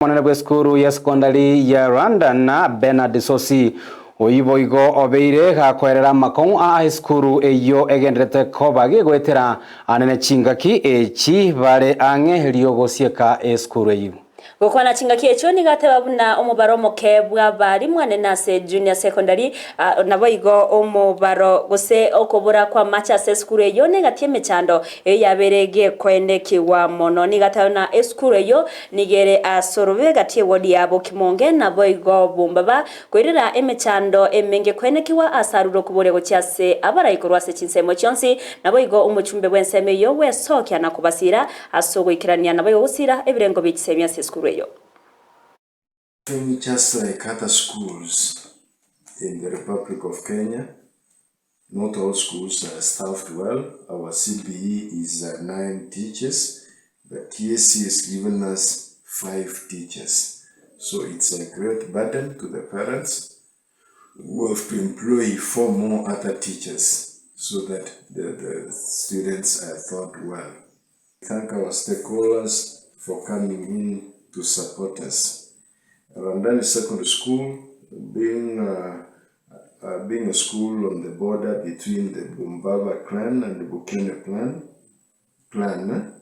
Omonene bw'esukuru ya sekondari ya Randana, Bernard Sosi, oyio boigo obeire gakoerera amakong'u a esukuru eyio egendererete koba gegoetera anene chingaki echi bare ang'e ri'ogosieka esukuru eyio. Gokwana chingaki echio nigo ateba buna omobaro omoke bw'abalimu anene ase Junior Secondary, naboigo omobaro gose okobora kw'amache ase esukuru eyio negati emechando eyio yabeire gekoenekigwa mono. Nigo ateba buna esukuru eyio Nigo ere ase orobe gati y'ewodi ya Bokimonge, naboigo bombaba, koirera emechando emenge koenekigwa ase arure okoboria gochia ase abarai korwa ase chinsemo chionsi, naboigo omochumbe bw'ensemo eyio gwesokia na kobasiira ase ogoikerania naboigo gosiira ebirengo bie chisemi ase esukuru eyio. Just like other schools in the Republic of Kenya, not all schools are staffed well. Our CBE is nine teachers, but TSC has given us five teachers. So it's a great burden to the parents who have to employ four more other teachers so that the students are taught well. Thank our stakeholders for coming in to support us. Randani Secondary School being being a school on the border between the Bumbaba clan and the Bukene clan, clan,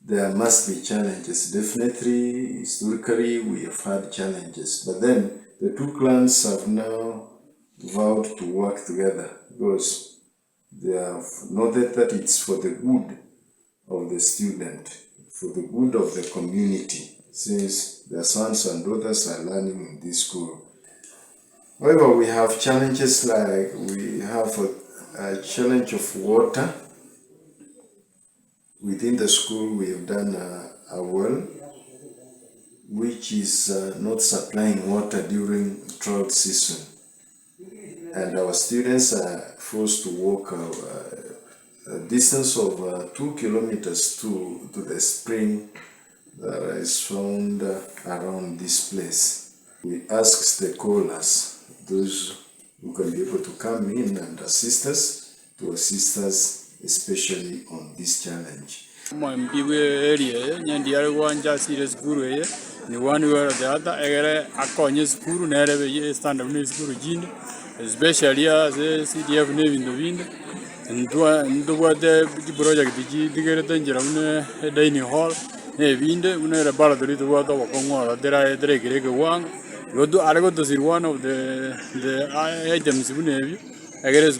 there must be challenges. Definitely, historically, we have had challenges. But then the two clans have now vowed to work together because they have noted that it's for the good of the student, for the good of the community, since their sons and daughters are learning in this school. However, we have challenges like we have a challenge of water. Within the school, we have done a well which is not supplying water during drought season. And our students are forced to walk a distance of 2 kilometers to the spring that is found around this place. We ask stakeholders, those who can be able to come in and assist us, to assist us especially on this challenge. Omwembi bwa area eye nyendi are gwancha asire esukuru eye ni one way or the other egere akonye esukuru nere ebe standard buna esukuru chinde especially ase CDF na ebinto binde ntwa ntobwate chiproject chitigerete enchera buna edining hall na ebinde buna elaboratory tobwate obokong'u ororo tera teraikera ekewango igo are gotosiri one of the items buna ebio egere esukuru.